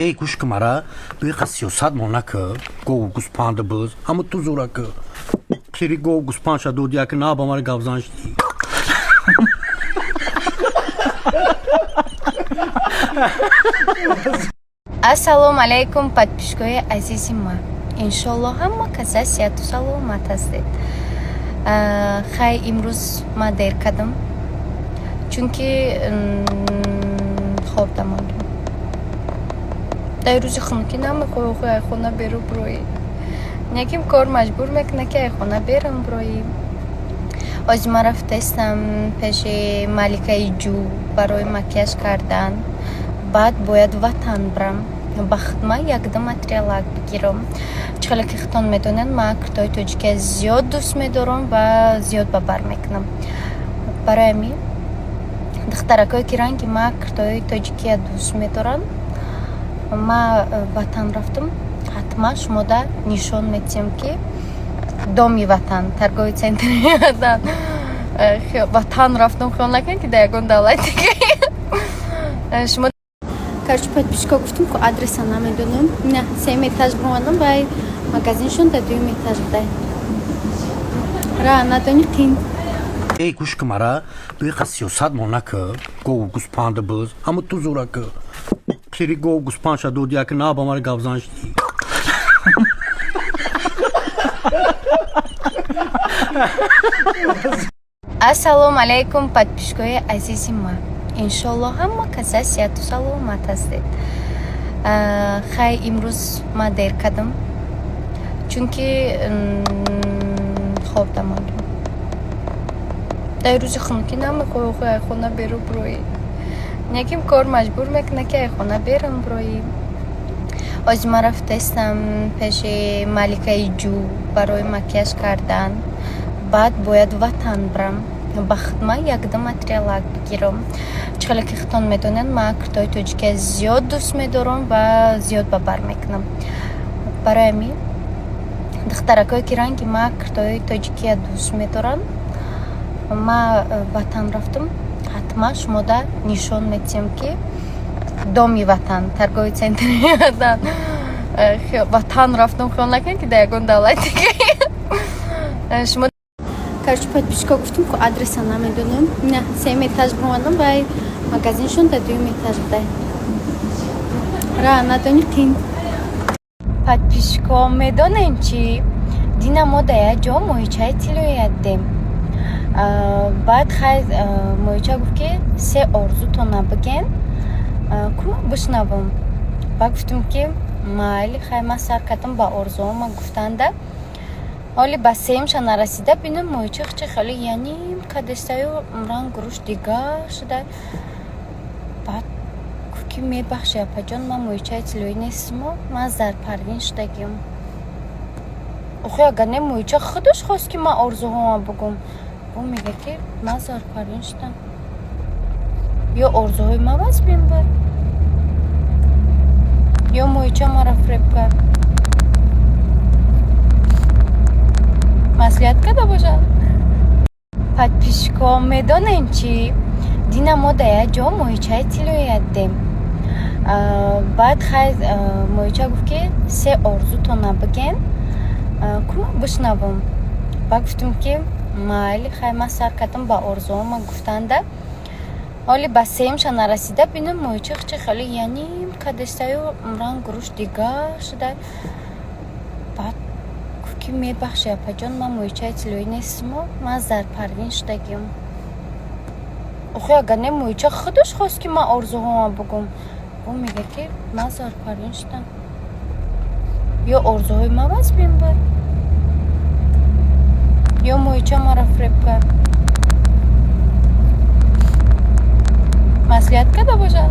Эй, гӯш ки, мара биқа сиёсат мо нака, гову гӯспанда буз ҳама ту зурака қири гову гӯспандша додия ки на ба мара гапзан шудӣ. Ассалому алайкум, подписчикои азизи ман. Иншолло, ҳама каса сиҳату саломат ҳастед. Хай, имрӯз ман дер кардам, чунки хоб дамондам. Дар рӯзи хунукӣ намехоҳӣ охи ай хона беру бироӣ, неким кор маҷбур мекунад, ки ай хона берам бироӣ. Ҳозир ман рафтаистам пеши Маликаи Ҷӯ барои макияж кардан. Баъд бояд ватан бирам, ба хидмат якдам материалак бигирам. Чӣ хеле ки худтон медонед, ман куртаҳои тоҷикия зиёд дӯст медорам ва зиёд ба бар мекунам. Барои ҳамин, духтаракое ки ранги ман куртаҳои тоҷикия дӯст медоранд, ман ватан рафтам, ҳатман шумода нишон медиҳам, ки доми ватан, торговый центри ватан. Ватан рафтам, хиёл накунед, ки дар ягон давлати дига шумо. Короче, подписчика, гуфтум ку, адреса намедонам. На сеюм этаж биромадам, вай магазиншон дар дуюм этаж будай. Ра надони қин. Эй, гӯш ки, мара биқа сиёсат мо нака, гову гӯспанда буз ҳама ту зурака қири гову гӯспандша додия ки на ба мара гапзан шудӣ. Ассалому алайкум, подписчикои азизи ман. Иншолло, ҳама каса сиҳату саломат ҳастед. Хай, имрӯз ман дер кардам, чунки хоб дамондам. Дар рӯзи хунукӣ намехоҳӣ охи ай хона беру бироӣ, неким кор маҷбур мекунад, ки ай хона берам бироӣ. Ҳозир ман рафтаистам пеши Маликаи Ҷӯ барои макияж кардан. Баъд бояд ватан бирам, ба хидмат якдам материалак бигирам. Чӣ хеле ки худтон медонед, ман куртаҳои тоҷикия зиёд дӯст медорам ва зиёд ба бар мекунам. Барои ҳамин, духтаракое ки ранги ман куртаҳои тоҷикия дӯст медоранд, ман ватан рафтам, ҳатман шумода нишон медиҳам, ки доми ватан, торговый центри ватан. Ватан рафтам, хиёл накунед, ки дар ягон давлати дига шумо. Короче, подписчика, гуфтум ку, адреса намедонам. На сеюм этаж биромадам, вай магазиншон дар дуюм этаж будай. Ра надони қин. Подписчико, медонем чӣ? Дина мо дар як ҷо моҳичаи тиллоя дидем. Баъд хай, моҳича гуфт, ки се орзутона биген, кума бишнавам. Баъд гуфтем, ки майли. Хай, ман сар кардам ба орзуома гуфтанда. Ҳоли ба сеюмша нарасида бинам, моҳича хчи хеле яним кадестаю, ранг руш дигар шуда. Баъд гуфт, ки мебахши, апаҷон, ман моҳичаи тиллоӣ нестимо, ман Зарпарвин шудагиам. Охи, агар не, моҳича худаш хост, ки ман орзуҳома бугум. Ӯ мега, ки ман Зарпарвин шудам. Ё орзуҳои ман вазбин буд, ё моҳича маро фиреб кард, маслиҳат карда бошад. Подписчико, медонем чӣ? Дина мо дар як ҷо моҳичаи тиллоя дидем. Баъд хай, моҳича гуфт, ки се орзутона биген, кума бишнавам. Баъд гуфтем, ки майли. Хай, ман сар кардам ба орзуома гуфтанда. Ҳоли ба сеюмша нарасида бинам, моҳича хчи хеле яним кадестаю, ранг руш дигар шуда. Баъд гуфт, ки мебахши, апаҷон, ман моҳичаи тиллоӣ нестимо, ман Зарпарвин шудагиам. Охи, агар не, моҳича худаш хост, ки ман орзуҳома бугум. Ӯ мега, ки ман Зарпарвин шудам. Ё орзуҳои ман вазбин буд, ё моҳича маро фиреб кард, маслиҳат карда бошад.